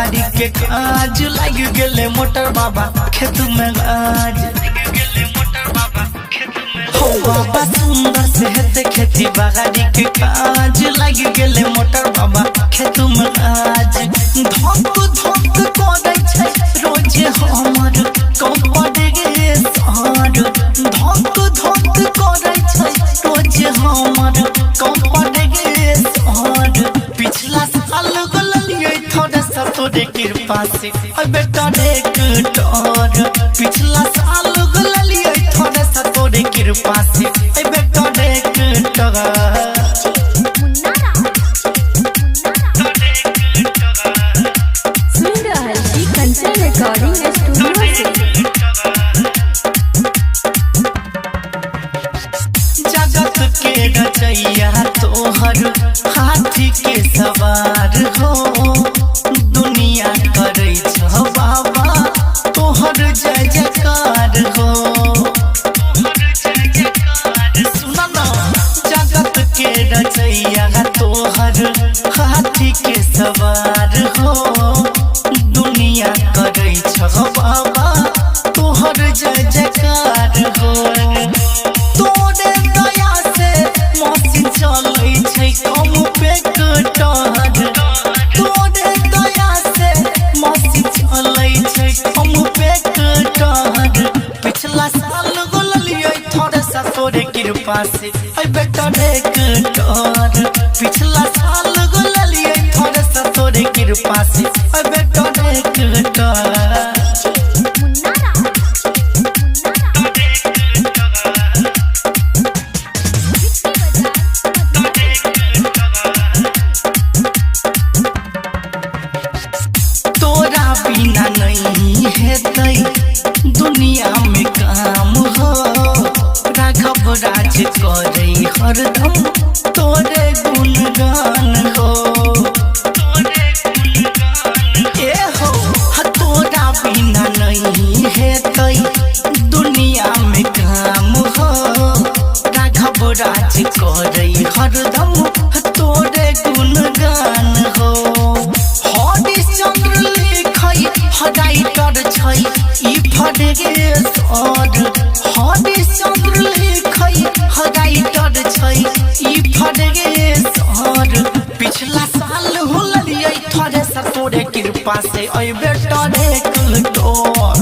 बागारी के काज लाग गेले मोटर बाबा खेत में आज। हो बाबा सुंदर से हेते खेती बागारी के काज लाग गेले मोटर बाबा खेत में आज। धक धक करै छै रोज हमर कपड़ गे सार। धक धक करै छै रोज हमर कपड़ गे सार। पिछला साल गोललियै थोड़ा सा तोरे कृपा से ओय बेटा ट्रैक्टर। पिछला साल गोललियै थोड़ा सा तोरे कृपा से ओय बेटा ट्रैक्टर। सुन रहल छी कंचन रिकॉर्डिंग स्टूडियो से। जगत के रचैया तोहर हाथी के सवार हो, दुनिया करै छ बाबा तोहर जय जयकार हो। सुन ना, जगत के रचैया तोहर हाथी के सवार हो, दुनिया करै छ बाबा तोहर जय जयकार हो। तोरे दया से मशीन चलै छै कम पे कटर। तोरे दया से मशीन चलै छै कम पे कटर। पिछला साल गोललियै थोड़ा सा तोरे कृपा से ऐ बेटा ट्रैक्टर। पिछला साल गोललियै थोड़ा सा तोरे कृपा से ऐ बेटा ट्रैक्टर। तोरा बिना नहीं हेतै दुनिया में काम हो, राघव राज करै हरदम तोरे गुणगान हो। ए हो, तोरा बिना नहीं हेतै दुनिया में काम हो, राघव राज करै हरदम तोरे गुणगान हो। हरिश्चंद्र लिखै हराइटर छै ई फड़गे सर। हरिश्चंद्र लिखै हराइटर छै ई फड़गे सर। पिछला साल होलियै थोड़े सा तोरे कृपा से ऐ बेटा ट्रैक्टर।